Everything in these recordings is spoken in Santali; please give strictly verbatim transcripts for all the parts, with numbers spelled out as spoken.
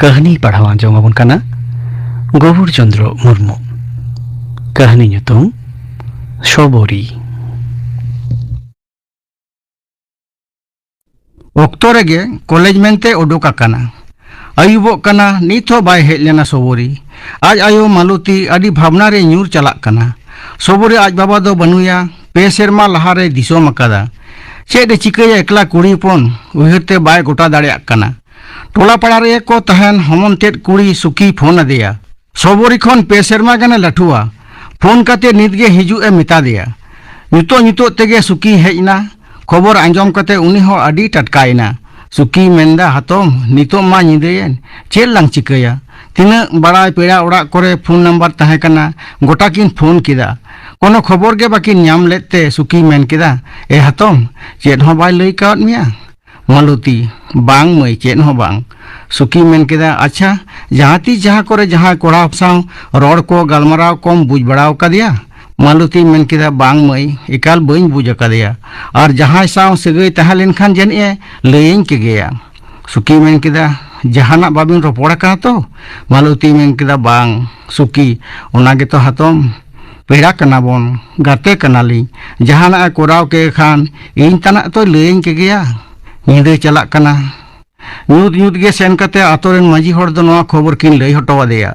ᱠᱟᱹᱦᱱᱤ ᱯᱟᱲᱦᱟᱣ ᱟᱸᱡᱚᱢ ᱟᱵᱚᱱ ᱠᱟᱱᱟ ᱜᱚᱵᱩᱨ ᱪᱚᱸᱫᱽᱨᱚ ᱢᱩᱨᱢᱩ᱾ ᱠᱟᱹᱦᱱᱤ ᱧᱩᱛᱩᱢ ᱥᱚᱵᱚᱨᱤ᱾ ᱚᱠᱛᱚ ᱨᱮᱜᱮ ᱠᱚᱞᱮᱡᱽ ᱢᱮᱱᱛᱮ ᱩᱰᱩᱠ ᱟᱠᱟᱱᱟ᱾ ᱟᱹᱭᱩᱵᱚᱜ ᱠᱟᱱᱟ, ᱱᱤᱛ ᱦᱚᱸ ᱵᱟᱭ ᱦᱮᱡ ᱞᱮᱱᱟ ᱥᱚᱵᱚᱨᱤ᱾ ᱟᱡ ᱟᱭᱳ ᱢᱟᱞᱚᱛᱤ ᱟᱹᱰᱤ ᱵᱷᱟᱵᱽᱱᱟ ᱨᱮ ᱧᱩᱨ ᱪᱟᱞᱟᱜ ᱠᱟᱱᱟ᱾ ᱥᱚᱵᱚᱨᱤ ᱟᱡ ᱵᱟᱵᱟ ᱫᱚ ᱵᱟᱹᱱᱩᱭᱟ, ᱯᱮ ᱥᱮᱨᱢᱟ ᱞᱟᱦᱟᱨᱮ ᱫᱤᱥᱚᱢ ᱟᱠᱟᱫᱟ᱾ ᱪᱮᱫ ᱮ ᱪᱤᱠᱟᱹᱭᱟ ᱮᱠᱞᱟ ᱠᱩᱲᱤ ᱦᱚᱯᱚᱱ, ᱩᱭᱦᱟᱹᱨ ᱛᱮ ᱵᱟᱭ ᱜᱚᱴᱟ ᱫᱟᱲᱮᱭᱟᱜ ᱠᱟᱱᱟ᱾ ᱴᱚᱞᱟ ᱯᱟᱲᱟ ᱨᱮ ᱠᱚ ᱛᱟᱦᱮᱱ ᱦᱚᱢᱚᱱ ᱛᱮᱫ ᱠᱩᱲᱤ ᱥᱩᱠᱤᱭ ᱯᱷᱳᱱ ᱟᱫᱮᱭᱟ᱾ ᱥᱚᱵᱚᱨᱤ ᱠᱷᱚᱱ ᱯᱮ ᱥᱮᱨᱢᱟ ᱜᱟᱱᱮ ᱞᱟᱹᱴᱷᱩᱣᱟ᱾ ᱯᱷᱳᱱ ᱠᱟᱛᱮ ᱱᱤᱛ ᱜᱮ ᱦᱤᱡᱩᱜ ᱮ ᱢᱮᱛᱟ ᱫᱮᱭᱟ᱾ ᱧᱩᱛᱚᱜ ᱧᱩᱛᱚᱜ ᱛᱮᱜᱮ ᱥᱩᱠᱤᱭ ᱦᱮᱡ ᱮᱱᱟ᱾ ᱠᱷᱚᱵᱚᱨ ᱟᱸᱡᱚᱢ ᱠᱟᱛᱮ ᱩᱱᱤ ᱦᱚᱸ ᱟᱹᱰᱤ ᱴᱟᱴᱠᱟᱭᱮᱱᱟ᱾ ᱥᱩᱠᱤᱭ ᱢᱮᱱᱫᱟ, "ᱦᱟᱛᱚᱢ, ᱱᱤᱛᱚᱜ ᱢᱟ ᱧᱤᱫᱟᱹᱭᱮᱱ, ᱪᱮᱫ ᱞᱟᱝ ᱪᱤᱠᱟᱹᱭᱟ?" ᱛᱤᱱᱟᱹᱜ ᱵᱟᱲᱟᱭ ᱯᱮᱲᱟ ᱚᱲᱟᱜ ᱠᱚᱨᱮ ᱯᱷᱳᱱ ᱱᱟᱢᱵᱟᱨ ᱛᱟᱦᱮᱸ ᱠᱟᱱᱟ, ᱜᱚᱴᱟ ᱠᱤᱱ ᱯᱷᱳᱱ ᱠᱮᱫᱟ᱾ ᱠᱳᱱᱳ ᱠᱷᱚᱵᱚᱨ ᱜᱮ ᱵᱟᱹᱠᱤᱱ ᱧᱟᱢ ᱞᱮᱫ ᱛᱮ ᱥᱩᱠᱤᱭ ᱢᱮᱱ ᱠᱮᱫᱟ, "ᱮ ᱦᱟᱛᱚᱢ, ᱪᱮᱫ ᱦᱚᱸ ᱵᱟᱭ ᱞᱟᱹᱭ ᱠᱟᱣᱟᱫ ᱢᱮᱭᱟ?" ᱢᱟᱞᱚᱛᱤ, "ᱵᱟᱝ ᱢᱟᱹᱭ, ᱪᱮᱫ ᱦᱚᱸ ᱵᱟᱝ᱾" ᱥᱩᱠᱤᱭ ᱢᱮᱱ ᱠᱮᱫᱟ, "ᱟᱪᱪᱷᱟ, ᱡᱟᱦᱟᱸ ᱛᱤᱥ ᱡᱟᱦᱟᱸ ᱠᱚᱨᱮ ᱡᱟᱦᱟᱸᱭ ᱠᱚᱲᱟ ᱥᱟᱶ ᱨᱚᱲ ᱠᱚ ᱜᱟᱞᱢᱟᱨᱟᱣ ᱠᱚᱢ ᱵᱩᱡᱽ ᱵᱟᱲᱟ ᱟᱠᱟᱫᱮᱭᱟ?" ᱢᱟᱞᱚᱛᱤᱭ ᱢᱮᱱ ᱠᱮᱫᱟ, "ᱵᱟᱝ ᱢᱟᱹᱭ, ᱮᱠᱟᱞ ᱵᱟᱹᱧ ᱵᱩᱡᱽ ᱟᱠᱟᱫᱮᱭᱟ᱾ ᱟᱨ ᱡᱟᱦᱟᱸᱭ ᱥᱟᱶ ᱥᱟᱹᱜᱟᱹᱭ ᱛᱟᱦᱮᱸ ᱞᱮᱱᱠᱷᱟᱱ ᱡᱟᱹᱱᱤᱡ ᱮ ᱞᱟᱹᱭᱟᱹᱧ ᱠᱮᱜᱮᱭᱟ᱾" ᱥᱩᱠᱤᱭ ᱢᱮᱱ ᱠᱮᱫᱟ, "ᱡᱟᱦᱟᱱᱟᱜ ᱵᱟᱵᱤᱱ ᱨᱚᱯᱚᱲ ᱟᱠᱟᱱᱟ ᱛᱚ?" ᱢᱟᱞᱚᱛᱤᱭ ᱢᱮᱱ ᱠᱮᱫᱟ, "ᱵᱟᱝ ᱥᱩᱠᱤ, ᱚᱱᱟ ᱜᱮᱛᱚ ᱦᱟᱛᱚᱢ, ᱯᱮᱲᱟ ᱠᱟᱱᱟ ᱵᱚᱱ, ᱜᱟᱛᱮ ᱠᱟᱱᱟᱞᱤᱧ, ᱡᱟᱦᱟᱱᱟᱜ ᱮ ᱠᱚᱨᱟᱣ ᱠᱮ ᱠᱷᱟᱱ ᱤᱧ ᱛᱟᱱᱟᱜ ᱛᱚᱭ ᱞᱟᱹᱭᱟᱹᱧ ᱠᱮᱜᱮᱭᱟ᱾ ᱧᱤᱫᱟᱹ ᱪᱟᱞᱟᱜ ᱠᱟᱱᱟ᱾" ᱧᱩᱛ ᱧᱩᱛ ᱜᱮ ᱥᱮᱱ ᱠᱟᱛᱮ ᱟᱛᱳ ᱨᱮᱱ ᱢᱟᱹᱡᱷᱤ ᱦᱚᱲ ᱫᱚ ᱱᱚᱣᱟ ᱠᱷᱚᱵᱚᱨ ᱠᱤᱱ ᱞᱟᱹᱭ ᱦᱚᱴᱚ ᱟᱫᱮᱭᱟ᱾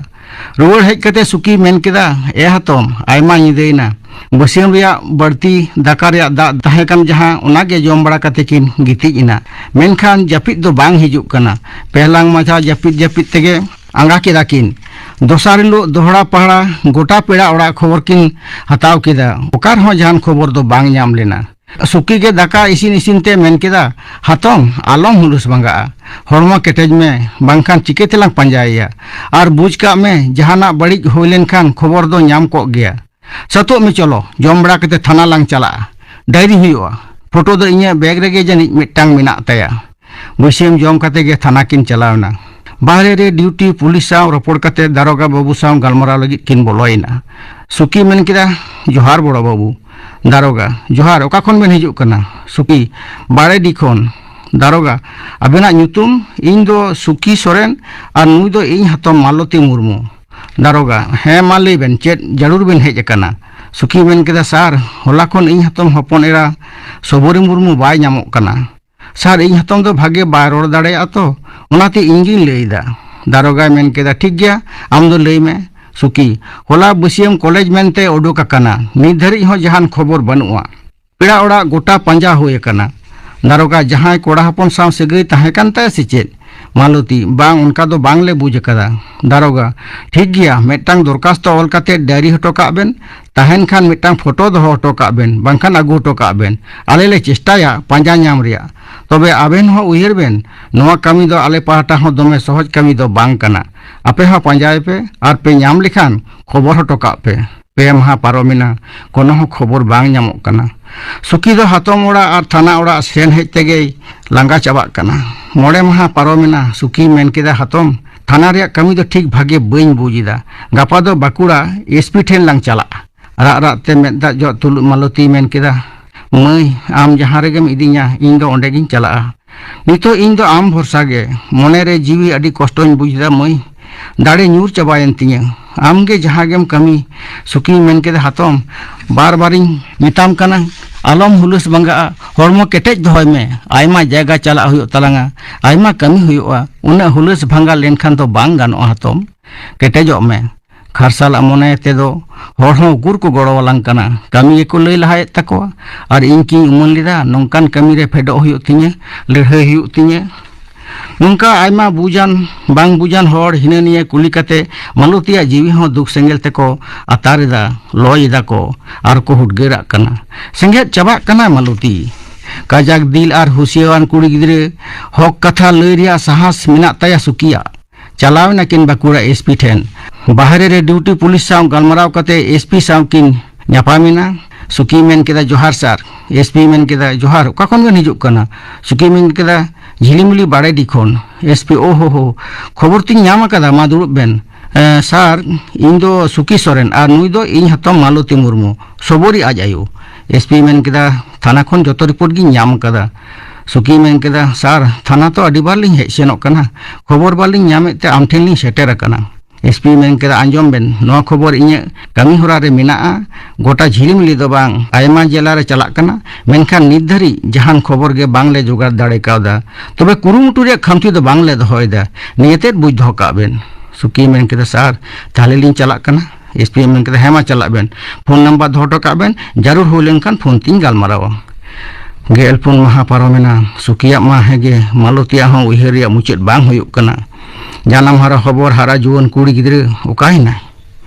ᱨᱩᱣᱟᱹᱲ ᱦᱮᱡ ᱠᱟᱛᱮ ᱥᱩᱠᱤᱭ ᱢᱮᱱ ᱠᱮᱫᱟ, "ᱮ ᱦᱟᱛᱚᱢ, ᱟᱭᱢᱟ ᱧᱤᱫᱟᱹᱭᱮᱱᱟ᱾ ᱵᱟᱹᱥᱭᱟᱹᱢ ᱨᱮᱭᱟᱜ ᱵᱟᱹᱲᱛᱤ ᱫᱟᱠᱟ ᱨᱮᱭᱟᱜ ᱫᱟᱜ ᱛᱟᱦᱮᱸ ᱠᱟᱱ ᱡᱟᱦᱟᱸ, ᱚᱱᱟ ᱜᱮ ᱡᱚᱢ ᱵᱟᱲᱟ ᱠᱟᱛᱮ ᱠᱤᱱ ᱜᱤᱛᱤᱡ ᱮᱱᱟ᱾ ᱢᱮᱱᱠᱷᱟᱱ ᱡᱟᱹᱯᱤᱫ ᱫᱚ ᱵᱟᱝ ᱦᱤᱡᱩᱜ ᱠᱟᱱᱟ᱾ ᱯᱮ ᱞᱟᱝ ᱢᱟᱡᱷᱟ ᱡᱟᱹᱯᱤᱫ ᱡᱟᱹᱯᱤᱫ ᱛᱮᱜᱮ ᱟᱸᱜᱟ ᱠᱮᱫᱟ ᱠᱤᱱ᱾ ᱫᱚᱥᱟᱨ ᱦᱤᱞᱳᱜ ᱫᱚᱦᱲᱟ ᱯᱟᱦᱲᱟ ᱜᱚᱴᱟ ᱯᱮᱲᱟ ᱚᱲᱟᱜ ᱠᱷᱚᱵᱚᱨ ᱠᱤᱱ ᱦᱟᱛᱟᱣ ᱠᱮᱫᱟ᱾ ᱚᱠᱟ ᱨᱮᱦᱚᱸ ᱡᱟᱦᱟᱱ ᱠᱷᱚᱵᱚᱨ ᱫᱚ ᱵᱟᱝ ᱧᱟᱢ ᱞᱮᱱᱟ᱾ ᱥᱩᱠᱤ ᱜᱮ ᱫᱟᱠᱟ ᱤᱥᱤᱱ ᱤᱥᱤᱱ ᱛᱮ ᱢᱮᱱ ᱠᱮᱫᱟ, "ᱦᱟᱛᱚᱢ, ᱟᱞᱚᱢ ᱦᱩᱞᱩᱥ ᱵᱷᱟᱸᱜᱟᱜᱼᱟ᱾ ᱦᱚᱲᱢᱚ ᱠᱮᱴᱮᱡ ᱢᱮ, ᱵᱟᱝᱠᱷᱟᱱ ᱪᱤᱠᱟᱹ ᱛᱮᱞᱟᱝ ᱯᱟᱸᱡᱟᱭᱮᱭᱟ? ᱟᱨ ᱵᱩᱡᱽ ᱠᱟᱜ ᱢᱮ, ᱡᱟᱦᱟᱱᱟᱜ ᱵᱟᱹᱲᱤᱡ ᱦᱩᱭ ᱞᱮᱱᱠᱷᱟᱱ ᱠᱷᱚᱵᱚᱨ ᱫᱚ ᱧᱟᱢ ᱠᱚᱜ ᱜᱮᱭᱟ᱾ ᱥᱟᱹᱛᱚᱜ ᱢᱮ, ᱪᱚᱞᱚ, ᱡᱚᱢ ᱵᱟᱲᱟ ᱠᱟᱛᱮ ᱛᱷᱟᱱᱟ ᱞᱟᱝ ᱪᱟᱞᱟᱜᱼᱟ᱾ ᱰᱟᱭᱨᱤ ᱦᱩᱭᱩᱜᱼᱟ᱾ ᱯᱷᱳᱴᱳ ᱫᱚ ᱤᱧᱟᱹᱜ ᱵᱮᱜᱽ ᱨᱮᱜᱮ ᱡᱟᱹᱱᱤᱡ ᱢᱤᱫᱴᱟᱝ ᱢᱮᱱᱟᱜ ᱛᱟᱭᱟ᱾" ᱵᱟᱹᱥᱭᱟᱹᱢ ᱡᱚᱢ ᱠᱟᱛᱮ ᱜᱮ ᱛᱷᱟᱱᱟ ᱠᱤᱱ ᱪᱟᱞᱟᱣ ᱮᱱᱟ᱾ ᱵᱟᱦᱨᱮ ᱨᱮ ᱰᱤᱭᱩᱴᱤ ᱯᱩᱞᱤᱥ ᱥᱟᱶ ᱨᱚᱯᱚᱲ ᱠᱟᱛᱮ ᱫᱟᱨᱚᱜᱟ ᱵᱟᱹᱵᱩ ᱥᱟᱶ ᱜᱟᱞᱢᱟᱨᱟᱣ ᱞᱟᱹᱜᱤᱫ ᱠᱤᱱ ᱵᱚᱞᱚᱭᱮᱱᱟ᱾ ᱥᱩᱠᱤ ᱢᱮᱱ ᱠᱮᱫᱟ, "ᱡᱚᱦᱟᱨ ᱵᱚᱲᱚ ᱵᱟᱹᱵᱩ᱾" ᱫᱟᱨᱚᱜᱟ, "ᱡᱚᱦᱟᱨ, ᱚᱠᱟ ᱠᱷᱚᱱ ᱵᱮᱱ ᱦᱤᱡᱩᱜ ᱠᱟᱱᱟ?" ᱥᱩᱠᱤ, "ᱵᱟᱲᱮᱰᱤ ᱠᱷᱚᱱ᱾" ᱫᱟᱨᱚᱜᱟ, ᱟᱵᱮᱱᱟᱜ ᱧᱩᱛᱩᱢ? ᱤᱧ ᱫᱚ ᱥᱩᱠᱤ ᱥᱚᱨᱮᱱ, ᱟᱨ ᱱᱩᱭ ᱫᱚ ᱤᱧ ᱦᱟᱛᱚᱢ ᱢᱟᱞᱚᱛᱤ ᱢᱩᱨᱢᱩ᱾ ᱫᱟᱨᱚᱜᱟ, ᱦᱮᱸ, ᱢᱟ ᱞᱟᱹᱭ ᱵᱮᱱ, ᱪᱮᱫ ᱡᱟᱹᱨᱩᱲ ᱵᱮᱱ ᱦᱮᱡ ᱟᱠᱟᱱᱟ? ᱥᱩᱠᱤ ᱢᱮᱱ ᱠᱮᱫᱟ, ᱥᱟᱨ, ᱦᱚᱞᱟ ᱠᱷᱚᱱ ᱤᱧ ᱦᱟᱛᱚᱢ ᱦᱚᱯᱚᱱ ᱮᱨᱟ ᱥᱚᱵᱚᱨᱤ ᱢᱩᱨᱢᱩ ᱵᱟᱭ ᱧᱟᱢᱚᱜ ᱠᱟᱱᱟ᱾ ᱥᱟᱨ, ᱤᱧ ᱦᱟᱛᱚᱢ ᱫᱚ ᱵᱷᱟᱜᱮ ᱵᱟᱭ ᱨᱚᱲ ᱫᱟᱲᱮᱭᱟᱜᱼᱟ ᱛᱚ, ᱚᱱᱟᱛᱮ ᱤᱧ ᱜᱤᱧ ᱞᱟᱹᱭ ᱮᱫᱟ᱾ ᱫᱟᱨᱚᱜᱟᱭ ᱢᱮᱱ ᱠᱮᱫᱟ, ᱴᱷᱤᱠ ᱜᱮᱭᱟ, ᱟᱢ ᱫᱚ ᱞᱟᱹᱭ ᱢᱮ᱾ ᱥᱩᱠᱤ, ᱦᱚᱞᱟ ᱵᱟᱹᱥᱭᱟᱹᱢ ᱠᱚᱞᱮᱡᱽ ᱢᱮᱱᱛᱮ ᱩᱰᱩᱠ ᱟᱠᱟᱱᱟ, ᱱᱤᱛ ᱫᱷᱟᱹᱨᱤᱡ ᱦᱚᱸ ᱡᱟᱦᱟᱱ ᱠᱷᱚᱵᱚᱨ ᱵᱟᱹᱱᱩᱜᱼᱟ᱾ ᱯᱮᱲᱟ ᱚᱲᱟᱜ ᱜᱚᱴᱟ ᱯᱟᱸᱡᱟ ᱦᱩᱭ ᱟᱠᱟᱱᱟ᱾ ᱫᱟᱨᱚᱜᱟ, ᱡᱟᱦᱟᱸᱭ ᱠᱚᱲᱟ ᱦᱚᱯᱚᱱ ᱥᱟᱶ ᱥᱟᱹᱜᱟᱹᱭ ᱛᱟᱦᱮᱸ ᱠᱟᱱ ᱛᱟᱭᱟ ᱥᱮ ᱪᱮᱫ? ᱢᱟᱞᱚᱛᱤ, ᱵᱟᱝ, ᱚᱱᱠᱟ ᱫᱚ ᱵᱟᱝ ᱞᱮ ᱵᱩᱡᱽ ᱟᱠᱟᱫᱟ᱾ ᱫᱟᱨᱚᱜᱟ, ᱴᱷᱤᱠ ᱜᱮᱭᱟ, ᱢᱤᱫᱴᱟᱝ ᱫᱚᱨᱠᱟᱥᱛᱚ ᱚᱞ ᱠᱟᱛᱮ ᱰᱟᱭᱨᱤ ᱦᱚᱴᱚ ᱠᱟᱜ ᱵᱮᱱ, ᱛᱟᱦᱮᱱ ᱠᱷᱟᱱ ᱢᱤᱫᱴᱟᱝ ᱯᱷᱳᱴᱳ ᱫᱚᱦᱚ ᱦᱚᱴᱚ ᱠᱟᱜ ᱵᱮᱱ, ᱵᱟᱝᱠᱷᱟᱱ ᱟᱹᱜᱩ ᱦᱚᱴᱚ ᱠᱟᱜ ᱵᱮᱱ᱾ ᱟᱞᱮ ᱞᱮ ᱪᱮᱥᱴᱟᱭᱟ ᱯᱟᱸᱡᱟ ᱧᱟᱢ ᱨᱮᱭᱟᱜ᱾ ᱛᱚᱵᱮ ᱟᱵᱮᱱ ᱦᱚᱸ ᱩᱭᱦᱟᱹᱨ ᱵᱮᱱ, ᱱᱚᱣᱟ ᱠᱟᱹᱢᱤ ᱫᱚ ᱟᱞᱮ ᱯᱟᱦᱴᱟ ᱦᱚᱸ ᱫᱚᱢᱮ ᱥᱚᱦᱚᱡᱽ ᱠᱟᱹᱢᱤ ᱫᱚ ᱵᱟᱝ ᱠᱟᱱᱟ᱾ ᱟᱯᱮ ᱦᱚᱸ ᱯᱟᱸᱡᱟᱭ ᱯᱮ, ᱟᱨ ᱯᱮ ᱧᱟᱢ ᱞᱮᱠᱷᱟᱱ ᱠᱷᱚᱵᱚᱨ ᱦᱚᱴᱚ ᱠᱟᱜ ᱯᱮ᱾ ᱯᱮ ᱢᱟᱦᱟ ᱯᱟᱨᱚᱢᱮᱱᱟ, ᱠᱳᱱᱳ ᱦᱚᱸ ᱠᱷᱚᱵᱚᱨ ᱵᱟᱝ ᱧᱟᱢᱚᱜ ᱠᱟᱱᱟ᱾ ᱥᱩᱠᱤ ᱫᱚ ᱦᱟᱛᱚᱢ ᱚᱲᱟᱜ ᱟᱨ ᱛᱷᱟᱱᱟ ᱚᱲᱟᱜ ᱥᱮᱱ ᱦᱮᱡ ᱛᱮᱜᱮᱭ ᱞᱟᱸᱜᱟ ᱪᱟᱵᱟᱜ ᱠᱟᱱᱟ᱾ ᱢᱚᱬᱮ ᱢᱟᱦᱟ ᱯᱟᱨᱚᱢᱮᱱᱟ, ᱥᱩᱠᱤᱭ ᱢᱮᱱ ᱠᱮᱫᱟ, ᱦᱟᱛᱚᱢ, ᱛᱷᱟᱱᱟ ᱨᱮᱭᱟᱜ ᱠᱟᱹᱢᱤ ᱫᱚ ᱴᱷᱤᱠ ᱵᱷᱟᱜᱮ ᱵᱟᱹᱧ ᱵᱩᱡᱽ ᱮᱫᱟ᱾ ᱜᱟᱯᱟ ᱫᱚ ᱵᱟᱸᱠᱩᱲᱟ ᱮᱥ ᱯᱤ ᱴᱷᱮᱱ ᱞᱟᱝ ᱪᱟᱞᱟᱜᱼᱟ᱾ ᱨᱟᱜ ᱨᱟᱜ ᱛᱮ ᱢᱮᱫ ᱫᱟᱜ ᱡᱚᱜ ᱛᱩᱞᱩᱡ ᱢᱟᱞᱚᱛᱤᱭ ᱢᱮᱱ ᱠᱮᱫᱟ, ᱢᱟᱹᱭ, ᱟᱢ ᱡᱟᱦᱟᱸ ᱨᱮᱜᱮᱢ ᱤᱫᱤᱧᱟ, ᱤᱧ ᱫᱚ ᱚᱸᱰᱮ ᱜᱤᱧ ᱪᱟᱞᱟᱜᱼᱟ᱾ ᱱᱤᱛᱚᱜ ᱤᱧ ᱫᱚ ᱟᱢ ᱵᱷᱚᱨᱥᱟ ᱜᱮ᱾ ᱢᱚᱱᱮ ᱨᱮ ᱡᱤᱣᱤ ᱟᱹᱰᱤ ᱠᱚᱥᱴᱚᱧ ᱵᱩᱡᱽ ᱮᱫᱟ ᱢᱟᱹᱭ᱾ ᱫᱟᱲᱮ ᱧᱩᱨ ᱪᱟᱵᱟᱭᱮᱱ ᱛᱤᱧᱟᱹ᱾ ᱟᱢ ᱜᱮ ᱡᱟᱦᱟᱸ ᱜᱮᱢ ᱠᱟᱹᱢᱤ᱾ ᱥᱩᱠᱤᱭ ᱢᱮᱱ ᱠᱮᱫᱟ, ᱦᱟᱛᱚᱢ, ᱵᱟᱨ ᱵᱟᱨᱤᱧ ᱢᱮᱛᱟᱢ ᱠᱟᱱᱟ, ᱟᱞᱚᱢ ᱦᱩᱞᱟᱹᱥ ᱵᱷᱟᱸᱜᱟᱜᱼᱟ, ᱦᱚᱲᱢᱚ ᱠᱮᱴᱮᱡ ᱫᱚᱦᱚᱭ ᱢᱮ᱾ ᱟᱭᱢᱟ ᱡᱟᱭᱜᱟ ᱪᱟᱞᱟᱜ ᱦᱩᱭᱩᱜ ᱛᱟᱞᱟᱝᱟ, ᱟᱭᱢᱟ ᱠᱟᱹᱢᱤ ᱦᱩᱭᱩᱜᱼᱟ, ᱩᱱᱟᱹᱜ ᱦᱩᱞᱟᱹᱥ ᱵᱷᱟᱸᱜᱟ ᱞᱮᱱᱠᱷᱟᱱ ᱫᱚ ᱵᱟᱝ ᱜᱟᱱᱚᱜᱼᱟ ᱦᱟᱛᱚᱢ᱾ ᱠᱮᱴᱮᱡᱚᱜ ᱢᱮ᱾ ᱠᱷᱟᱨᱥᱟᱞᱟᱜ ᱢᱚᱱᱮ ᱛᱮᱫᱚ ᱦᱚᱲ ᱦᱚᱸ ᱩᱠᱩᱨ ᱠᱚ ᱜᱚᱲᱚ ᱟᱞᱟᱝ ᱠᱟᱱᱟ? ᱠᱟᱹᱢᱤ ᱜᱮᱠᱚ ᱞᱟᱹᱭ ᱞᱟᱦᱟᱭᱮᱫ ᱛᱟᱠᱚᱣᱟ᱾ ᱟᱨ ᱤᱧ ᱠᱤᱧ ᱩᱢᱟᱹᱱ ᱞᱮᱫᱟ ᱱᱚᱝᱠᱟᱱ ᱠᱟᱹᱢᱤ ᱨᱮ ᱯᱷᱮᱰᱚᱜ ᱦᱩᱭᱩᱜ ᱛᱤᱧᱟᱹ, ᱞᱟᱹᱲᱦᱟᱹᱭ ᱦᱩᱭᱩᱜ ᱛᱤᱧᱟᱹ? ᱱᱚᱝᱠᱟ ᱟᱭᱢᱟ ᱵᱩᱡᱟᱱ ᱵᱟᱝ ᱵᱩᱡᱟᱱ ᱦᱚᱲ ᱦᱤᱱᱟᱹ ᱱᱤᱭᱟᱹ ᱠᱩᱞᱤ ᱠᱟᱛᱮ ᱢᱟᱞᱚᱛᱤᱭᱟᱜ ᱡᱤᱣᱤ ᱦᱚᱸ ᱫᱩᱠ ᱥᱮᱸᱜᱮᱞ ᱛᱮᱠᱚ ᱟᱛᱟᱨ ᱮᱫᱟ, ᱞᱚᱭ ᱮᱫᱟ ᱠᱚ, ᱟᱨ ᱠᱚ ᱦᱩᱰᱜᱟᱹᱨᱟᱜ ᱠᱟᱱᱟ᱾ ᱥᱮᱸᱜᱮᱫ ᱪᱟᱵᱟᱜ ᱠᱟᱱᱟ ᱢᱟᱞᱚᱛᱤ᱾ ᱠᱟᱡᱟᱠ ᱫᱤᱞ ᱟᱨ ᱦᱩᱥᱤᱭᱟᱹᱣᱟᱱ ᱠᱩᱲᱤ ᱜᱤᱫᱽᱨᱟᱹ ᱦᱚᱠ ᱠᱟᱛᱷᱟ ᱞᱟᱹᱭ ᱨᱮᱭᱟᱜ ᱥᱟᱦᱟᱥ ᱢᱮᱱᱟᱜ ᱛᱟᱭᱟ ᱥᱩᱠᱤᱭᱟᱜ᱾ ᱪᱟᱞᱟᱣ ᱮᱱᱟᱠᱤᱱ ᱵᱟᱸᱠᱩᱲᱟ ᱮᱥ ᱯᱤ ᱴᱷᱮᱱ᱾ ᱵᱟᱦᱨᱮ ᱨᱮ ᱰᱤᱭᱩᱴᱤ ᱯᱩᱞᱤᱥ ᱥᱟᱶ ᱜᱟᱞᱢᱟᱨᱟᱣ ᱠᱟᱛᱮ ᱮᱥ ᱯᱤ ᱥᱟᱶ ᱠᱤᱱ ᱧᱟᱯᱟᱢ ᱮᱱᱟ᱾ ᱥᱩᱠᱤ ᱢᱮᱱ ᱠᱮᱫᱟ, "ᱡᱚᱦᱟᱨ ᱥᱟᱨ᱾" ᱮᱥ ᱯᱤ ᱢᱮᱱ ᱠᱮᱫᱟ, "ᱡᱚᱦᱟᱨ, ᱚᱠᱟ ᱠᱷᱚᱱ ᱵᱮᱱ ᱦᱤᱡᱩᱜ ᱠᱟᱱᱟ?" ᱥᱩᱠᱤ ᱢᱮᱱ ᱠᱮᱫᱟ, "ᱡᱷᱤᱞᱤᱢᱤᱞᱤ ᱵᱟᱲᱮᱰᱤ ᱠᱷᱚᱱ᱾" ᱮᱥ ᱯᱤ, "ᱳ ᱦᱳ ᱦᱳ, ᱠᱷᱚᱵᱚᱨ ᱛᱤᱧ ᱧᱟᱢ ᱟᱠᱟᱫᱟ, ᱢᱟ ᱫᱩᱲᱩᱵ ᱵᱮᱱ᱾" "ᱮᱸ, ᱥᱟᱨ, ᱤᱧ ᱫᱚ ᱥᱩᱠᱤ ᱥᱚᱨᱮᱱ ᱟᱨ ᱱᱩᱭ ᱫᱚ ᱤᱧ ᱦᱟᱛᱚᱢ ᱢᱟᱞᱚᱛᱤ ᱢᱩᱨᱢᱩ, ᱥᱚᱵᱚᱨᱤ ᱟᱡ ᱟᱭᱳ᱾" ᱮᱥ ᱯᱤ ᱢᱮᱱ ᱠᱮᱫᱟ, "ᱛᱷᱟᱱᱟ ᱠᱷᱚᱱ ᱡᱚᱛᱚ ᱨᱤᱯᱳᱨᱴ ᱜᱤᱧ ᱧᱟᱢ ᱟᱠᱟᱫᱟ᱾ ᱥᱩᱠᱤᱭ ᱢᱮᱱ ᱠᱮᱫᱟ, "ᱥᱟᱨ, ᱛᱷᱟᱱᱟ ᱛᱚ ᱟᱹᱰᱤ ᱵᱟᱨ ᱞᱤᱧ ᱦᱮᱡ ᱥᱮᱱᱚᱜ ᱠᱟᱱᱟ, ᱠᱷᱚᱵᱚᱨ ᱵᱟᱞᱤᱧ ᱧᱟᱢᱮᱫ ᱛᱮ ᱟᱢ ᱴᱷᱮᱱ ᱞᱤᱧ ᱥᱮᱴᱮᱨ ᱟᱠᱟᱱᱟ᱾" ᱮᱥᱯᱤ ᱢᱮᱱ ᱠᱮᱫᱟ, "ᱟᱸᱡᱚᱢ ᱵᱮᱱ, ᱱᱚᱣᱟ ᱠᱷᱚᱵᱚᱨ ᱤᱧᱟᱹᱜ ᱠᱟᱹᱢᱤ ᱦᱚᱨᱟ ᱨᱮ ᱢᱮᱱᱟᱜᱼᱟ, ᱜᱚᱴᱟ ᱡᱷᱤᱞᱤᱢᱤᱞᱤ ᱫᱚ ᱵᱟᱝ, ᱟᱭᱢᱟ ᱡᱮᱞᱟ ᱨᱮ ᱪᱟᱞᱟᱜ ᱠᱟᱱᱟ, ᱢᱮᱱᱠᱷᱟᱱ ᱱᱤᱛ ᱫᱷᱟᱹᱨᱤᱡ ᱡᱟᱦᱟᱱ ᱠᱷᱚᱵᱚᱨ ᱜᱮ ᱵᱟᱝᱞᱮ ᱡᱚᱜᱟᱲ ᱫᱟᱲᱮ ᱠᱟᱣᱫᱟ᱾ ᱛᱚᱵᱮ ᱠᱩᱨᱩᱢᱩᱴᱩ ᱨᱮᱭᱟᱜ ᱠᱷᱟᱢᱛᱤ ᱫᱚ ᱵᱟᱝᱞᱮ ᱫᱚᱦᱚᱭᱮᱫᱟ, ᱱᱤᱭᱟᱹ ᱛᱮᱫ ᱵᱩᱡᱽ ᱫᱚᱦᱚ ᱠᱟᱜ ᱵᱮᱱ᱾" ᱥᱩᱠᱤᱭ ᱢᱮᱱ ᱠᱮᱫᱟ, "ᱥᱟᱨ, ᱛᱟᱦᱞᱮ ᱞᱤᱧ ᱪᱟᱞᱟᱜ ᱠᱟᱱᱟ᱾" ᱮᱥᱯᱤ ᱢᱮᱱ ᱠᱮᱫᱟ, "ᱦᱮᱸ ᱢᱟ ᱪᱟᱞᱟᱜ ᱵᱮᱱ, ᱯᱷᱳᱱ ᱱᱟᱢᱵᱟᱨ ᱫᱚᱦᱚ ᱦᱚᱴᱚ ᱠᱟᱜ ᱵᱮᱱ, ᱡᱟᱹᱨᱩᱲ ᱦᱩᱭ ᱞᱮᱱᱠᱷᱟᱱ ᱯᱷᱳᱱ ᱛᱤᱧ ᱜᱟᱞᱢᱟᱨᱟᱣᱟ᱾" ᱜᱮᱞ ᱯᱩᱱ ᱢᱟᱦᱟ ᱯᱟᱨᱚᱢᱮᱱᱟ᱾ ᱥᱩᱠᱤᱭᱟᱜ ᱢᱟ ᱦᱮᱸᱜᱮ, ᱢᱟᱞᱚᱛᱤᱭᱟᱜ ᱦᱚᱸ ᱩᱭᱦᱟᱹᱨ ᱨᱮᱭᱟᱜ ᱢᱩᱪᱟᱹᱫ ᱵᱟᱝ ᱦᱩᱭᱩᱜ ᱠᱟᱱᱟ᱾ ᱡᱟᱱᱟᱢ ᱦᱟᱨᱟ ᱦᱚᱵᱚᱨ ᱦᱟᱨᱟ ᱡᱩᱣᱟᱹᱱ ᱠᱩᱲᱤ ᱜᱤᱫᱽᱨᱟᱹ ᱚᱠᱟᱭᱮᱱᱟᱭ?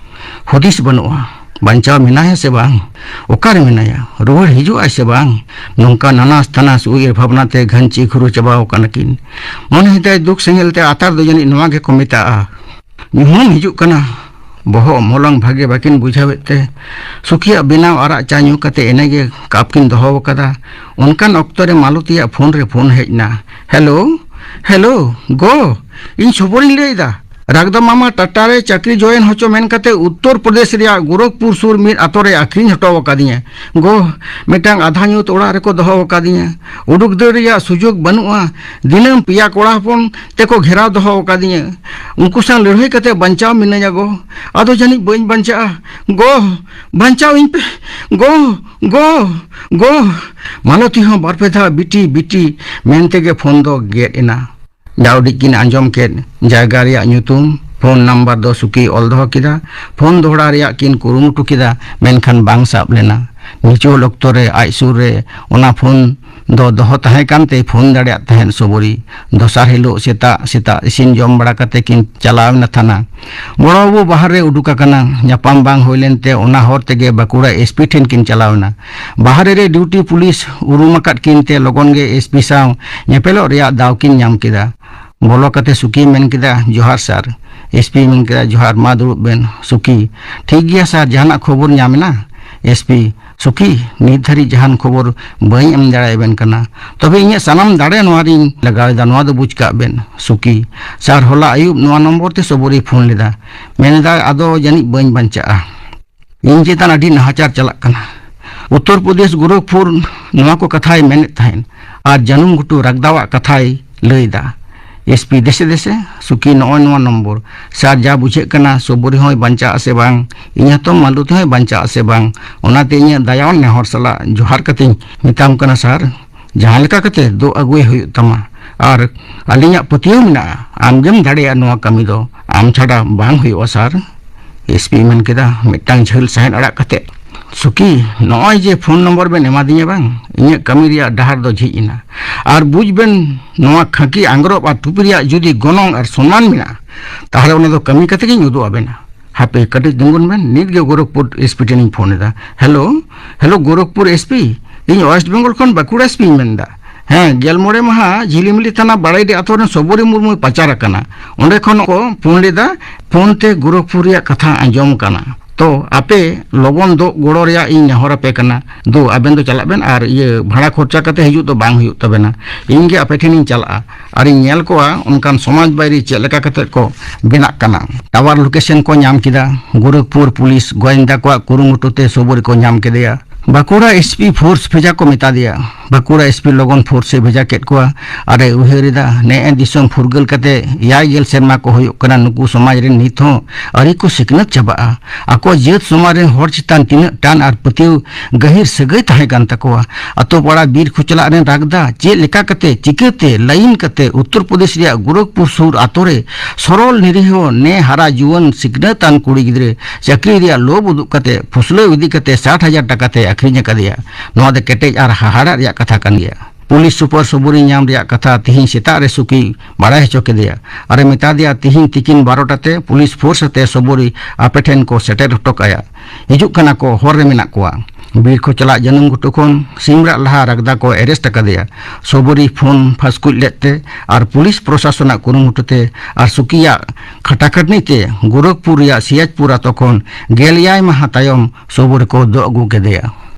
ᱦᱩᱫᱤᱥ ᱵᱟᱹᱱᱩᱜᱼᱟ, ᱵᱟᱧᱪᱟᱣ ᱢᱮᱱᱟᱭᱟ ᱥᱮ ᱵᱟᱝ? ᱚᱠᱟᱨᱮ ᱢᱮᱱᱟᱭᱟ? ᱨᱩᱣᱟᱹᱲ ᱦᱤᱡᱩᱜ ᱟᱭ ᱥᱮ ᱵᱟᱝ? ᱱᱚᱝᱠᱟ ᱱᱟᱱᱟᱥ ᱛᱟᱱᱟᱥ ᱩᱭᱦᱟᱹᱨ ᱵᱷᱟᱵᱽᱱᱟ ᱛᱮ ᱜᱷᱟᱹᱱᱪᱤ ᱠᱷᱩᱨᱩ ᱪᱟᱵᱟᱣ ᱠᱟᱱᱟ ᱠᱤᱱ᱾ ᱢᱚᱱᱮ ᱦᱮᱛᱟᱭ ᱫᱩᱠ ᱥᱮᱸᱜᱮᱞ ᱛᱮ ᱟᱛᱟᱨ ᱫᱚ ᱡᱟᱹᱱᱤᱡ ᱱᱚᱣᱟ ᱜᱮᱠᱚ ᱢᱮᱛᱟᱜᱼᱟ, ᱧᱩᱦᱩᱢ ᱦᱤᱡᱩᱜ ᱠᱟᱱᱟ᱾ ᱵᱚᱦᱚᱜ ᱢᱚᱞᱚᱝ ᱵᱷᱟᱜᱮ ᱵᱟᱹᱠᱤᱱ ᱵᱩᱡᱷᱟᱹᱣᱮᱫ ᱛᱮ ᱥᱩᱠᱷᱤᱭᱟᱜ ᱵᱮᱱᱟᱣ ᱟᱨᱟᱜ ᱪᱟ ᱧᱩ ᱠᱟᱛᱮ ᱮᱱᱮ ᱜᱮ ᱠᱟᱯ ᱠᱤᱱ ᱫᱚᱦᱚ ᱟᱠᱟᱫᱟ᱾ ᱚᱱᱠᱟᱱ ᱚᱠᱛᱚ ᱨᱮ ᱢᱟᱞᱚᱛᱤᱭᱟᱜ ᱯᱷᱳᱱ ᱨᱮ ᱯᱷᱳᱱ ᱦᱮᱡ ᱮᱱᱟ᱾ "ᱦᱮᱞᱳ, ᱦᱮᱞᱳ, ᱜᱚ, ᱤᱧ ᱥᱚᱵᱚᱨᱤᱧ ᱞᱟᱹᱭ ᱮᱫᱟ᱾ ᱨᱟᱜᱽᱫᱟ ᱢᱟᱢᱟ ᱴᱟᱴᱟ ᱨᱮ ᱪᱟᱹᱠᱨᱤ ᱡᱚᱭᱮᱱ ᱦᱚᱪᱚ ᱢᱮᱱ ᱠᱟᱛᱮ ᱩᱛᱛᱚᱨ ᱯᱨᱚᱫᱮᱥ ᱨᱮᱭᱟᱜ ᱜᱳᱨᱚᱠᱷᱯᱩᱨ ᱥᱩᱨ ᱢᱤᱫ ᱟᱛᱳ ᱨᱮ ᱟᱹᱠᱷᱨᱤᱧ ᱦᱚᱴᱚ ᱟᱠᱟᱫᱤᱧᱟ᱾ ᱜᱚ, ᱢᱤᱫᱴᱟᱝ ᱟᱫᱷᱟ ᱧᱩᱛ ᱚᱲᱟᱜ ᱨᱮᱠᱚ ᱫᱚᱦᱚ ᱟᱠᱟᱫᱤᱧᱟ᱾ ᱩᱰᱩᱠ ᱫᱟᱹᱲ ᱨᱮᱭᱟᱜ ᱥᱩᱡᱳᱜᱽ ᱵᱟᱹᱱᱩᱜᱼᱟ᱾ ᱫᱤᱱᱟᱹᱢ ᱯᱮᱭᱟ ᱠᱚᱲᱟ ᱦᱚᱯᱚᱱ ᱛᱮᱠᱚ ᱜᱷᱮᱨᱟᱣ ᱫᱚᱦᱚ ᱟᱠᱟᱫᱤᱧᱟ᱾ ᱩᱱᱠᱩ ᱥᱟᱶ ᱞᱟᱹᱲᱦᱟᱹᱭ ᱠᱟᱛᱮ ᱵᱟᱧᱪᱟᱣ ᱢᱤᱱᱟᱹᱧᱟ ᱜᱚ᱾ ᱟᱫᱚ ᱡᱟᱹᱱᱤᱡ ᱵᱟᱹᱧ ᱵᱟᱧᱪᱟᱜᱼᱟ᱾ ᱜᱚ, ᱵᱟᱧᱪᱟᱣ ᱤᱧ ᱯᱮ, ᱜᱚ, ᱜᱚ, ᱜᱚ᱾" ᱢᱟᱞᱚᱛᱤ ᱦᱚᱸ ᱵᱟᱨ ᱯᱮ ᱫᱷᱟᱣ "ᱵᱤᱴᱤ, ᱵᱤᱴᱤ" ᱢᱮᱱ ᱛᱮᱜᱮ ᱯᱷᱳᱱ ᱫᱚ ᱜᱮᱫ ᱮᱱᱟ᱾ ᱡᱟᱣᱰᱤᱡ ᱠᱤᱱ ᱟᱸᱡᱚᱢ ᱠᱮᱫ ᱡᱟᱭᱜᱟ ᱨᱮᱭᱟᱜ ᱧᱩᱛᱩᱢ, ᱯᱷᱳᱱ ᱱᱟᱢᱵᱟᱨ ᱫᱚ ᱥᱩᱠᱤᱭ ᱚᱞ ᱫᱚᱦᱚ ᱠᱮᱫᱟ᱾ ᱯᱷᱳᱱ ᱫᱚᱦᱲᱟ ᱨᱮᱭᱟᱜ ᱠᱤᱱ ᱠᱩᱨᱩᱢᱩᱴᱩ ᱠᱮᱫᱟ, ᱢᱮᱱᱠᱷᱟᱱ ᱵᱟᱝ ᱥᱟᱵ ᱞᱮᱱᱟ᱾ ᱱᱤᱪᱚᱞ ᱚᱠᱛᱚ ᱨᱮ ᱟᱡ ᱥᱩᱨ ᱨᱮ ᱚᱱᱟ ᱯᱷᱳᱱ ᱫᱚ ᱫᱚᱦᱚ ᱛᱟᱦᱮᱸ ᱠᱟᱱ ᱛᱮᱭ ᱯᱷᱳᱱ ᱫᱟᱲᱮᱭᱟᱜ ᱛᱟᱦᱮᱸᱫ ᱥᱚᱵᱚᱨᱤ᱾ ᱫᱚᱥᱟᱨ ᱦᱤᱞᱳᱜ ᱥᱮᱛᱟᱜ ᱥᱮᱛᱟᱜ ᱤᱥᱤᱱ ᱡᱚᱢ ᱵᱟᱲᱟ ᱠᱟᱛᱮ ᱠᱤᱱ ᱪᱟᱞᱟᱣ ᱮᱱᱟ ᱛᱷᱟᱱᱟ᱾ ᱵᱚᱲᱚ ᱵᱟᱹᱵᱩ ᱵᱟᱦᱟᱨ ᱨᱮ ᱩᱰᱩᱠ ᱟᱠᱟᱱᱟ᱾ ᱧᱟᱯᱟᱢ ᱵᱟᱝ ᱦᱩᱭ ᱞᱮᱱᱛᱮ ᱚᱱᱟ ᱦᱚᱨ ᱛᱮᱜᱮ ᱵᱟᱸᱠᱩᱲᱟ ᱮᱥᱯᱤ ᱴᱷᱮᱱ ᱠᱤᱱ ᱪᱟᱞᱟᱣ ᱮᱱᱟ᱾ ᱵᱟᱦᱨᱮ ᱨᱮ ᱰᱤᱭᱩᱴᱤ ᱯᱩᱞᱤᱥ ᱩᱨᱩᱢ ᱟᱠᱟᱫ ᱠᱤᱱ ᱛᱮ ᱞᱚᱜᱚᱱ ᱜᱮ ᱮᱥᱯᱤ ᱥᱟᱶ ᱧᱮᱯᱮᱞᱚᱜ ᱨᱮᱭᱟᱜ ᱫᱟᱣ ᱠᱤᱱ ᱧᱟᱢ ᱠᱮᱫᱟ᱾ ᱵᱚᱞᱚ ᱠᱟᱛᱮ ᱥᱩᱠᱤᱭ ᱢᱮᱱ ᱠᱮᱫᱟ, "ᱡᱚᱦᱟᱨ ᱥᱟᱨ᱾" ᱮᱥᱯᱤᱭ ᱢᱮᱱ ᱠᱮᱫᱟ, "ᱡᱚᱦᱟᱨ, ᱢᱟ ᱫᱩᱲᱩᱵ ᱵᱮᱱ᱾" ᱥᱩᱠᱤ, "ᱴᱷᱤᱠ ᱜᱮᱭᱟ ᱥᱟᱨ, ᱡᱟᱦᱟᱱᱟᱜ ᱠᱷᱚᱵᱚᱨ ᱧᱟᱢ ᱮᱱᱟ?" ᱮᱥᱯᱤ, "ᱥᱩᱠᱤ, ᱱᱤᱛ ᱫᱷᱟᱹᱨᱤᱡ ᱡᱟᱦᱟᱱ ᱠᱷᱚᱵᱚᱨ ᱵᱟᱹᱧ ᱮᱢ ᱫᱟᱲᱮᱭᱟᱵᱮᱱ ᱠᱟᱱᱟ, ᱛᱚᱵᱮ ᱤᱧᱟᱹᱜ ᱥᱟᱱᱟᱢ ᱫᱟᱲᱮ ᱱᱚᱣᱟ ᱨᱤᱧ ᱞᱟᱜᱟᱣ ᱮᱫᱟ, ᱱᱚᱣᱟ ᱫᱚ ᱵᱩᱡᱽ ᱠᱟᱜ ᱵᱮᱱ᱾" ᱥᱩᱠᱤ, "ᱥᱟᱨ, ᱦᱚᱞᱟ ᱟᱹᱭᱩᱵ ᱱᱚᱣᱟ ᱱᱚᱢᱵᱚᱨ ᱛᱮ ᱥᱚᱵᱚᱨᱤᱭ ᱯᱷᱳᱱ ᱞᱮᱫᱟ, ᱢᱮᱱ ᱮᱫᱟᱭ ᱟᱫᱚ ᱡᱟᱹᱱᱤᱡ ᱵᱟᱹᱧ ᱵᱟᱧᱪᱟᱜᱼᱟ᱾ ᱤᱧ ᱪᱮᱛᱟᱱ ᱟᱹᱰᱤ ᱱᱟᱦᱟᱪᱟᱨ ᱪᱟᱞᱟᱜ ᱠᱟᱱᱟ᱾ ᱩᱛᱛᱚᱨ ᱯᱨᱚᱫᱮᱥ ᱜᱳᱨᱚᱠᱷᱯᱩᱨ ᱱᱚᱣᱟ ᱠᱚ ᱠᱟᱛᱷᱟᱭ ᱢᱮᱱᱮᱫ ᱛᱟᱦᱮᱸᱫ ᱟᱨ ᱡᱟᱹᱱᱩᱢ ᱜᱷᱩᱴᱩ ᱨᱟᱜᱽᱫᱟᱣᱟᱜ ᱠᱟᱛᱷᱟᱭ ᱞᱟᱹᱭ ᱮᱫᱟ᱾ ᱮᱥ ᱯᱤ ᱫᱮᱥᱮ ᱫᱮᱥᱮ, ᱥᱩᱠᱤ ᱱᱚᱜᱼᱚᱭ ᱱᱚᱣᱟ ᱱᱚᱢᱵᱚᱨ᱾ ᱥᱟᱨ, ᱡᱟ ᱵᱩᱡᱷᱟᱹᱜ ᱠᱟᱱᱟ ᱥᱚᱵᱚᱨᱤ ᱦᱚᱸᱭ ᱵᱟᱧᱪᱟᱜ ᱟᱥᱮ ᱵᱟᱝ, ᱤᱧ ᱦᱚᱸᱛᱚ ᱢᱟᱞᱚᱛᱤ ᱦᱚᱸᱭ ᱵᱟᱧᱪᱟᱜ ᱟᱥᱮ ᱵᱟᱝ, ᱚᱱᱟᱛᱮ ᱤᱧᱟᱹᱜ ᱫᱟᱭᱟᱣᱟᱱ ᱱᱮᱦᱚᱨ ᱥᱟᱞᱟᱜ ᱡᱚᱦᱟᱨ ᱠᱟᱛᱮᱧ ᱢᱮᱛᱟᱢ ᱠᱟᱱᱟ ᱥᱟᱨ, ᱡᱟᱦᱟᱸ ᱞᱮᱠᱟ ᱠᱟᱛᱮ ᱫᱚ ᱟᱹᱜᱩᱭ ᱦᱩᱭᱩᱜ ᱛᱟᱢᱟ᱾ ᱟᱨ ᱟᱹᱞᱤᱧᱟᱜ ᱯᱟᱹᱛᱭᱟᱹᱣ ᱢᱮᱱᱟᱜᱼᱟ, ᱟᱢᱜᱮᱢ ᱫᱟᱲᱮᱭᱟᱜᱼᱟ ᱱᱚᱣᱟ ᱠᱟᱹᱢᱤ ᱫᱚ, ᱟᱢ ᱪᱷᱟᱰᱟ ᱵᱟᱝ ᱦᱩᱭᱩᱜᱼᱟ ᱥᱟᱨ᱾ ᱮᱥ ᱯᱤ ᱢᱮᱱ ᱠᱮᱫᱟ ᱢᱤᱫᱴᱟᱝ ᱡᱷᱟᱹᱞ ᱥᱟᱦᱮᱫ ᱟᱲᱟᱜ ᱠᱟᱛᱮ, ᱥᱩᱠᱤ, ᱱᱚᱜᱼᱚᱭ ᱡᱮ ᱯᱷᱳᱱ ᱱᱚᱢᱵᱚᱨ ᱵᱮᱱ ᱮᱢᱟᱫᱤᱧᱟ ᱵᱟᱝ, ᱤᱧᱟᱹᱜ ᱠᱟᱹᱢᱤ ᱨᱮᱭᱟᱜ ᱰᱟᱦᱟᱨ ᱫᱚ ᱡᱷᱤᱡ ᱮᱱᱟ᱾ ᱟᱨ ᱵᱩᱡᱽ ᱵᱮᱱ, ᱱᱚᱣᱟ ᱠᱷᱟᱹᱠᱤ ᱟᱝᱜᱽᱨᱚᱵ ᱟᱨ ᱴᱩᱯᱤ ᱨᱮᱭᱟᱜ ᱡᱩᱫᱤ ᱜᱚᱱᱚᱝ ᱟᱨ ᱥᱚᱱᱢᱟᱱ ᱢᱮᱱᱟᱜᱼᱟ, ᱛᱟᱦᱚᱞᱮ ᱚᱱᱟ ᱫᱚ ᱠᱟᱹᱢᱤ ᱠᱟᱛᱮ ᱜᱤᱧ ᱩᱫᱩᱜ ᱟᱵᱮᱱᱟ᱾ ᱦᱟᱯᱮ ᱠᱟᱹᱴᱤᱡ ᱛᱤᱸᱜᱩᱱ ᱵᱮᱱ, ᱱᱤᱛ ᱜᱮ ᱜᱳᱨᱚᱠᱷᱯᱩᱨ ᱮᱥ ᱯᱤ ᱴᱷᱮᱱᱤᱧ ᱯᱷᱳᱱ ᱮᱫᱟ᱾ Hello, hello, Gorakhpur S P, ᱤᱧ ᱳᱭᱮᱥᱴ ᱵᱮᱝᱜᱚᱞ ᱠᱷᱚᱱ ᱵᱟᱸᱠᱩᱲᱟ ᱮᱥ ᱯᱤᱧ ᱢᱮᱱᱫᱟ᱾ ᱦᱮᱸ, ᱜᱮᱞ ᱢᱚᱬᱮ ᱢᱟᱦᱟ ᱡᱷᱤᱞᱤᱢᱤᱞᱤ ᱛᱷᱟᱱᱟ ᱵᱟᱲᱟᱭᱰᱤ ᱟᱛᱳ ᱨᱮᱱ ᱥᱚᱵᱚᱨᱤ ᱢᱩᱨᱢᱩᱭ ᱯᱟᱪᱟᱨ ᱟᱠᱟᱱᱟ᱾ ᱚᱸᱰᱮ ᱠᱷᱚᱱ ᱠᱚ ᱯᱷᱳᱱ ᱞᱮᱫᱟ, ᱯᱷᱳᱱ ᱛᱮ ᱜᱳᱨᱚᱠᱷᱯᱩᱨ ᱨᱮᱭᱟᱜ ᱠᱟᱛᱷᱟ ᱟᱸᱡᱚᱢ ᱠᱟᱱᱟ᱾ ᱛᱚ ᱟᱯᱮ ᱞᱚᱜᱚᱱ ᱫᱚ ᱜᱚᱲᱚ ᱨᱮᱭᱟᱜ ᱤᱧ ᱱᱮᱦᱚᱨ ᱟᱯᱮ ᱠᱟᱱᱟ᱾ ᱫᱩ, ᱟᱵᱮᱱ ᱫᱚ ᱪᱟᱞᱟᱜ ᱵᱮᱱ ᱟᱨ ᱤᱭᱟᱹ ᱵᱷᱟᱲᱟ ᱠᱷᱚᱨᱪᱟ ᱠᱟᱛᱮ ᱦᱤᱡᱩᱜ ᱫᱚ ᱵᱟᱝ ᱦᱩᱭᱩᱜ ᱛᱟᱵᱮᱱᱟ᱾ ᱤᱧ ᱜᱮ ᱟᱯᱮ ᱴᱷᱮᱱᱤᱧ ᱪᱟᱞᱟᱜᱼᱟ ᱟᱨᱤᱧ ᱧᱮᱞ ᱠᱚᱣᱟ ᱚᱱᱠᱟᱱ ᱥᱚᱢᱟᱡᱽ ᱵᱟᱹᱭᱨᱤ ᱪᱮᱫ ᱞᱮᱠᱟ ᱠᱟᱛᱮ ᱠᱚ ᱵᱮᱱᱟᱜ ᱠᱟᱱᱟ᱾ ᱴᱟᱣᱟᱨ ᱞᱳᱠᱮᱥᱚᱱ ᱠᱚ ᱧᱟᱢ ᱠᱮᱫᱟ᱾ ᱜᱳᱨᱚᱠᱷᱯᱩᱨ ᱯᱩᱞᱤᱥ ᱜᱚᱭᱮᱱᱫᱟ ᱠᱚᱣᱟᱜ ᱠᱩᱨᱩᱢᱩᱴᱩ ᱛᱮ ᱥᱚᱵᱚᱨᱤ ᱠᱚ ᱧᱟᱢ ᱠᱮᱫᱮᱭᱟ᱾ ᱵᱟᱸᱠᱩᱲᱟ ᱮᱥ ᱯᱤ ᱯᱷᱳᱨᱥ ᱵᱷᱮᱡᱟ ᱠᱚ ᱢᱮᱛᱟ ᱫᱮᱭᱟ᱾ ᱵᱟᱸᱠᱩᱲᱟ ᱮᱥ ᱯᱤ ᱞᱚᱜᱚᱱ ᱯᱷᱳᱨᱥ ᱮ ᱵᱷᱮᱡᱟ ᱠᱮᱫ ᱠᱚᱣᱟ ᱟᱨ ᱮ ᱩᱭᱦᱟᱹᱨ ᱮᱫᱟ, ᱱᱮᱜᱼᱮ ᱫᱤᱥᱚᱢ ᱯᱷᱩᱨᱜᱟᱹᱞ ᱠᱟᱛᱮ ᱮᱭᱟᱭ ᱜᱮᱞ ᱥᱮᱨᱢᱟ ᱠᱚ ᱦᱩᱭᱩᱜ ᱠᱟᱱᱟ, ᱱᱩᱠᱩ ᱥᱚᱢᱟᱡᱽ ᱨᱮᱱ ᱱᱤᱛ ᱦᱚᱸ ᱟᱹᱣᱨᱤ ᱠᱚ ᱥᱤᱠᱷᱱᱟᱹᱛ ᱪᱟᱵᱟᱜᱼᱟ᱾ ᱟᱠᱚ ᱡᱟᱹᱛ ᱥᱚᱢᱟᱡᱽ ᱨᱮᱱ ᱦᱚᱲ ᱪᱮᱛᱟᱱ ᱛᱤᱱᱟᱹᱜ ᱴᱟᱱ ᱟᱨ ᱯᱟᱹᱛᱭᱟᱹᱣ ᱜᱟᱹᱦᱤᱨ ᱥᱟᱹᱜᱟᱹᱭ ᱛᱟᱦᱮᱸ ᱠᱟᱱ ᱛᱟᱠᱚᱣᱟ᱾ ᱟᱛᱳ ᱯᱟᱲᱟ ᱵᱤᱨ ᱠᱚᱪᱞᱟᱜ ᱨᱮᱱ ᱨᱟᱜᱽᱫᱟ ᱪᱮᱫ ᱞᱮᱠᱟ ᱠᱟᱛᱮ, ᱪᱤᱠᱟᱹᱛᱮ, ᱞᱟᱭᱤᱱ ᱠᱟᱛᱮ ᱩᱛᱛᱚᱨ ᱯᱨᱚᱫᱮᱥ ᱨᱮᱭᱟᱜ ᱜᱳᱨᱚᱠᱷᱯᱩᱨ ᱥᱩᱨ ᱟᱛᱳ ᱨᱮ ᱥᱚᱨᱚᱞ ᱱᱤᱨᱤᱦᱚ ᱱᱮ ᱦᱟᱨᱟ ᱡᱩᱣᱟᱹᱱ ᱥᱤᱠᱷᱱᱟᱹᱛ ᱟᱱ ᱠᱩᱲᱤ ᱜᱤᱫᱽᱨᱟᱹ ᱪᱟᱹᱠᱨᱤ ᱨᱮᱭᱟᱜ ᱞᱳᱵᱷ ᱩᱫᱩᱜ ᱠᱟᱛᱮ ᱯᱷᱩᱥᱞᱟᱹᱣ ᱤᱫᱤ ᱠᱟᱛᱮ ᱥᱟᱴ ᱦᱟᱡᱟᱨ ᱴᱟᱠᱟ ᱛᱮᱭ ᱟᱹᱠᱷᱨᱤᱧ ᱟᱠᱟᱫᱮᱭᱟ᱾ ᱱᱚᱣᱟ ᱫᱚ ᱠᱮᱴᱮᱡ ᱟᱨ ᱦᱟᱦᱟᱲᱟᱜ ᱨᱮᱭᱟᱜ ᱠᱟᱛᱷᱟ ᱠᱟᱱ ᱜᱮᱭᱟ᱾ ᱯᱩᱞᱤᱥ ᱥᱩᱯᱟᱨ ᱥᱚᱵᱚᱨᱤ ᱧᱟᱢ ᱨᱮᱭᱟᱜ ᱠᱟᱛᱷᱟ ᱛᱤᱦᱤᱧ ᱥᱮᱛᱟᱜ ᱨᱮ ᱥᱩᱠᱤ ᱵᱟᱲᱟᱭ ᱦᱚᱪᱚ ᱠᱮᱫᱮᱭᱟ ᱟᱨᱮ ᱢᱮᱛᱟ ᱫᱮᱭᱟ, ᱛᱤᱦᱤᱧ ᱛᱤᱠᱤᱱ ᱵᱟᱨᱚᱴᱟ ᱛᱮ ᱯᱩᱞᱤᱥ ᱯᱷᱳᱨᱥ ᱟᱛᱮ ᱥᱚᱵᱚᱨᱤ ᱟᱯᱮ ᱴᱷᱮᱱ ᱠᱚ ᱥᱮᱴᱮᱨ ᱦᱚᱴᱚ ᱠᱟᱭᱟ᱾ ᱦᱤᱡᱩᱜ ᱠᱟᱱᱟ ᱠᱚ, ᱦᱚᱨ ᱨᱮ ᱢᱮᱱᱟᱜ ᱠᱚᱣᱟ᱾ ᱵᱤᱨ ᱠᱚ ᱪᱟᱞᱟᱜ ᱡᱟᱹᱱᱩᱢ ᱜᱷᱩᱴᱩ ᱠᱷᱚᱱ ᱥᱤᱢ ᱨᱟᱜ ᱞᱟᱦᱟ ᱨᱟᱜᱽᱫᱟ ᱠᱚ ᱮᱨᱮᱥᱴ ᱟᱠᱟᱫᱮᱭᱟ᱾ ᱥᱚᱵᱚᱨᱤ ᱯᱷᱳᱱ ᱯᱷᱟᱥᱠᱩᱡ ᱞᱮᱫ ᱛᱮ ᱟᱨ ᱯᱩᱞᱤᱥ ᱯᱨᱚᱥᱟᱥᱚᱱᱟᱜ ᱠᱩᱨᱩᱢᱩᱴᱩ ᱛᱮ ᱟᱨ ᱥᱩᱠᱤᱭᱟᱜ ᱠᱷᱟᱴᱟᱠᱷᱟᱴᱱᱤ ᱛᱮ ᱜᱳᱨᱚᱠᱷᱯᱩᱨ ᱨᱮᱭᱟᱜ ᱥᱤᱭᱟᱡᱽᱯᱩᱨ ᱟᱛᱳ ᱠᱷᱚᱱ ᱜᱮᱞ ᱮᱭᱟᱭ ᱢᱟᱦᱟ ᱛᱟᱭᱚᱢ ᱥᱚᱵᱚᱨᱤ ᱠᱚ ᱫᱚᱜ ᱟᱹᱜᱩ ᱠᱮᱫᱮᱭᱟ᱾